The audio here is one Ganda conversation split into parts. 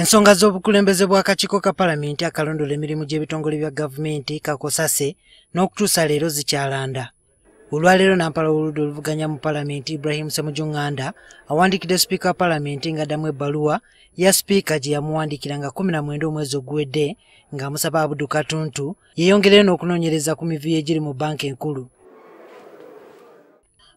Ensonga z'obukulembeze bw'akakiiko ka Palamenti akalondola emirimu gy'ebitongole bya gavumenti kakosase n'okutuusa leero zikyalanda. Olwaleero nampala w'oludda oluvuganya mu Palamenti Ibrahim Ssemujju Nganda awandiikidde sipiika wa Palamenti ng'addamu ebbaluwa ya sipiika gye yamuwandiikira nga 19 omwezi oguwedde ng'amusaba Abdu Katuntu yeeyongereyo n'okunoonyereza ku mivuyo egiri mu bbanka enkulu.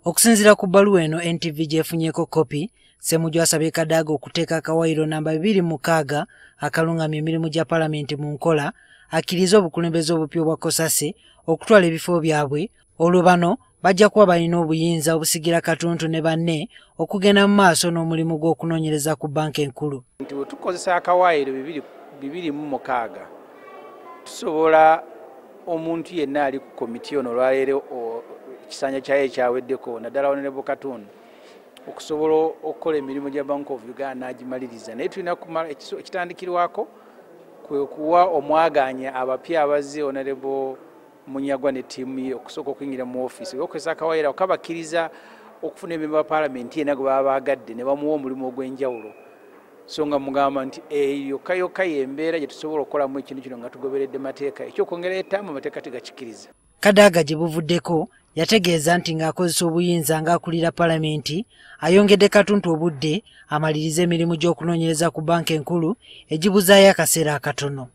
Okusinziira ku bbaluwa eno NTV gy'efunyeeko kopi, Ssemujju asabye Kadaga okuteeka akawaayiro namba 26 akalungamya emirimu gya Palamenti mu nkola, akkirize obukulembeze obupya obwa Kosase okutwala ebifo byabwe, olwo bano bajja kuba balina obuyinza obusigira Katuntu ne banne okugenda mu maaso n'omulimu gw'okunoonyereza ku bbanka enkulu. Nti bwe tukozesa akawaayiro 26 tusobola omuntu yenna ali ku komiti ono olwaleero ekisanja kyayo ekyaweddeko naddala Honorable Katuntu okusobola okukola emirimu gya Bank of Uganda n'agimaliriza, naye tulina kumala ekitandikirwako kwe kuwa omwaganya abapya abazze Honorable Munyagwa ne ttiimu ye okusooka okuyingira mu ofiisi. Okukozesa akawaayiro ako kabakkiriza okufuna emirimu ya Paalamenti yenna gwe baba baagadde ne bamuwa omulimu ogw'enjawulo. So nga mugamba nti eyo yokka yokka y'embeera gye tusobola okukolamu ekintu kino nga tugoberedde mateeka, ekyokwongera ettaamu amateeka tegakikkiriza. Kadaga gye buvuddeko yategeeza nti ng'akozesa obuyinza ng'akulira Palamenti ayongedde Katuntu obudde amalirize emirimu gy'okunoonyereza ku bbanka enkulu egibuzaayo akaseera akatono.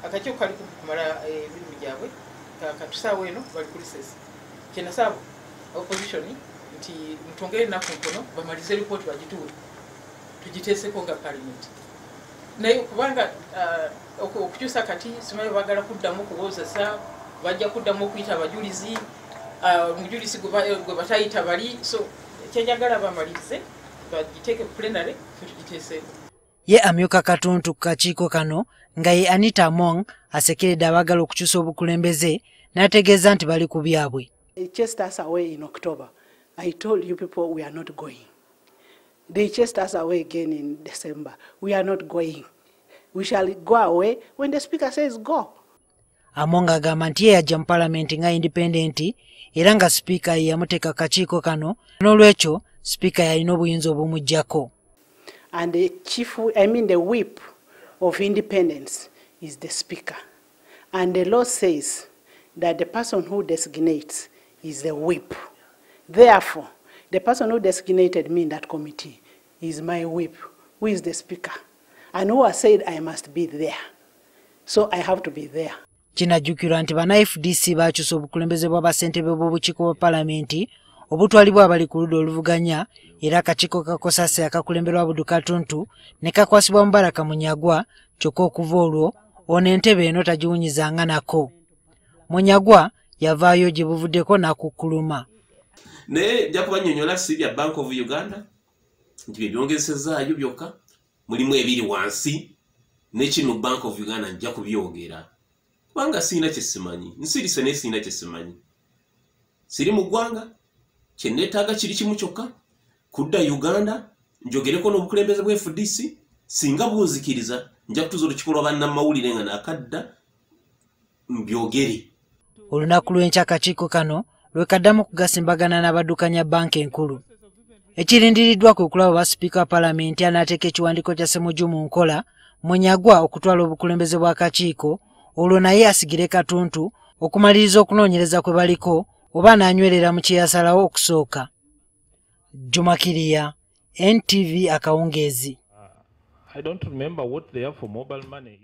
Akakiiko kali kumala emirimu gyabwe katusaawo eno bali ku recess. Kye nasaba opposition nti mutwongere ennaku ntono bamalize ripooti bagituwe tugiteeseko nga Parliament, naye kubanga okukyusa kati simanyi baagala kuddamu okuwozesa, bajja kuddamu okuyita abajulizi, omujulizi gwe batayita bali. So kyenjagala bamalirize bagiteeke plenary fe tugiteeseeko. Ye amyuka Katuntu ku kakiiko kano nga ye Anita Among asekeredde abaagala okukyusa obukulembeze n'ategeeza nti bali ku byabwe. They chased us away in October. I told you people we are not going. They chased us away again in December. We are not going. We shall go away when the speaker says go. Among agamba nti ye yajja mu Palamenti nga independent era nga sipiika ye yamuteeka kakiiko kano, n'olwekyo sipiika yalina obuyinza obumuggyako. And the chief, I mean the whip of independence is the speaker. And the law says that the person who designates is the whip. Therefore, the person who designated me in that committee is my whip, who is the speaker, and who has said I must be there. So I have to be there. Kinajjukirwa nti banna FDC baakyusa obukulembeze bwa bassentebe bw'obukiiko bwa Palamenti obutwalibwa abali ku ludda oluvuganya, era akakiiko ka Kosase akakulemberwa Abdu Katuntu ne kakwasibwa Mubaraka Munyagwa, kyokka okuva olwo ono entebe eno tagiwunyizanga nako. Munyagwa yavaayo gye buvuddeko n'akukkuluma. Naye nja kubannyonnyola si bya Bank of Uganda nti bye byongezesezaayo byokka, mulimu ebiri wansi n'ekiri mu Bank of Uganda nja kubyogera kubanga siina kye simanyi, nsirise naye siina kye simanyi. Siri mu ggwanga, kye neetaaga kiri kimu kyokka, kudda Uganda njogereko n'obukulembeze bwa FDC. Singa bunzikiriza nja kutuuza olukiiko lwa bannamawulire nga naakadda mbyogere. Olunaku lw'enkya akakiiko kano lwe kaddamu okugasimbagana n'abaddukanya bbanka enkulu. Ekirindiriddwa kwe kulaba oba sipiika wa Palamenti anaateeka ekiwandiiko kya Ssemujju mu nkola, Munyagwa okutwala obukulembeze bw'akakiiko, olwo naye asigire Katuntu okumaliriza okunoonyereza kwe baliko, oba anaanywerera mu kye yasalawo okusooka. Juma Kiriya, NTV akawungeezi. I don't remember what they have for mobile money.